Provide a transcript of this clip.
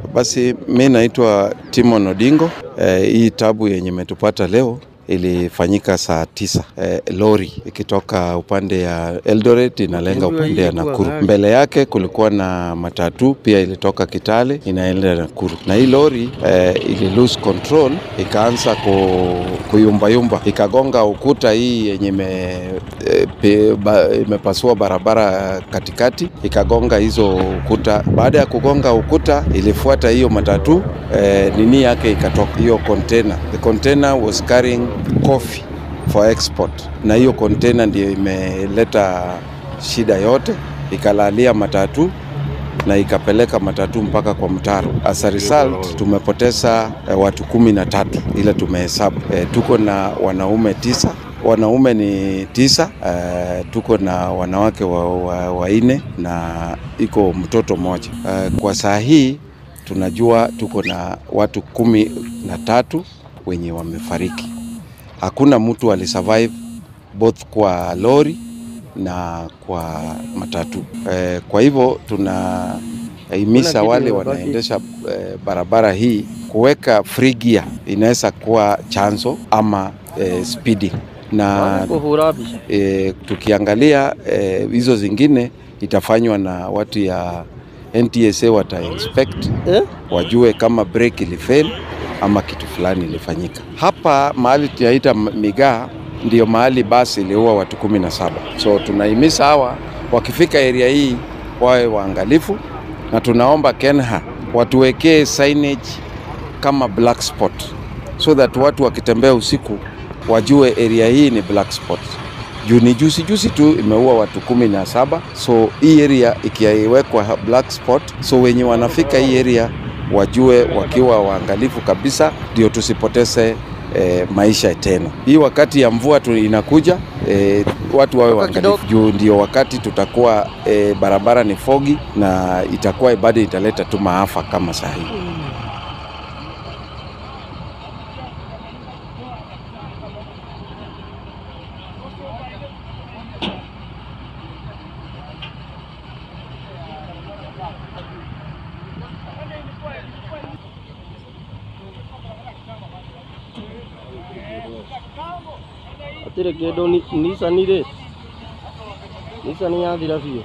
Basi mi naitwa Timon Odingo. Hii tabu yenye imetupata leo ilifanyika saa 9. Lori ikitoka upande ya Eldoret inalenga upande ya Nakuru. Mbele yake kulikuwa na matatu pia ilitoka Kitale inaenda Nakuru. Na hii lori ili lose control, ikaanza kuyumba yumba, ikagonga ukuta hii yenye imepasua barabara katikati, ikagonga hizo ukuta. Baada ya kugonga ukuta, ilifuata hiyo matatu, nini yake ikatoka, hiyo container. The container was carrying coffee for export, na hiyo container ndio imeleta shida yote, ikalalia matatu na ikapeleka matatu mpaka kwa mtaro. As a result, tumepoteza watu 13 ile tumehesabu. Tuko na wanaume 9, wanaume ni 9, tuko na wanawake 4 na iko mtoto mmoja. Kwa saa hii tunajua tuko na watu 13 wenye wamefariki. Hakuna mtu alisurvive both kwa lori na kwa matatu. Kwa hivyo tunahimiza wale wanaendesha barabara hii kuweka free gear, inaweza kuwa chanzo ama speeding na tukiangalia hizo zingine itafanywa na watu ya NTSA, wata inspect wajue kama brake ilifail ama kitu fulani ilifanyika. Hapa mahali tunaita Migaa ndio mahali basi iliua watu 17. So tunahimiza hawa wakifika area hii wawe waangalifu, na tunaomba KeNHA watuwekee signage kama black spot so that watu wakitembea usiku wajue area hii ni black spot. Juu ni juzi juzi tu imeua watu 17, so hii area ikiwekwa black spot, so wenye wanafika hii area wajue wakiwa waangalifu kabisa, ndio tusipoteze maisha tena. Hii wakati ya mvua tu inakuja, watu wawe waangalifu juu ndio wakati tutakuwa barabara ni foggy na itakuwa bado italeta tu maafa kama saa hii. Hatirĩ kĩndũ Nissan rĩ, Nissan yathira biũ.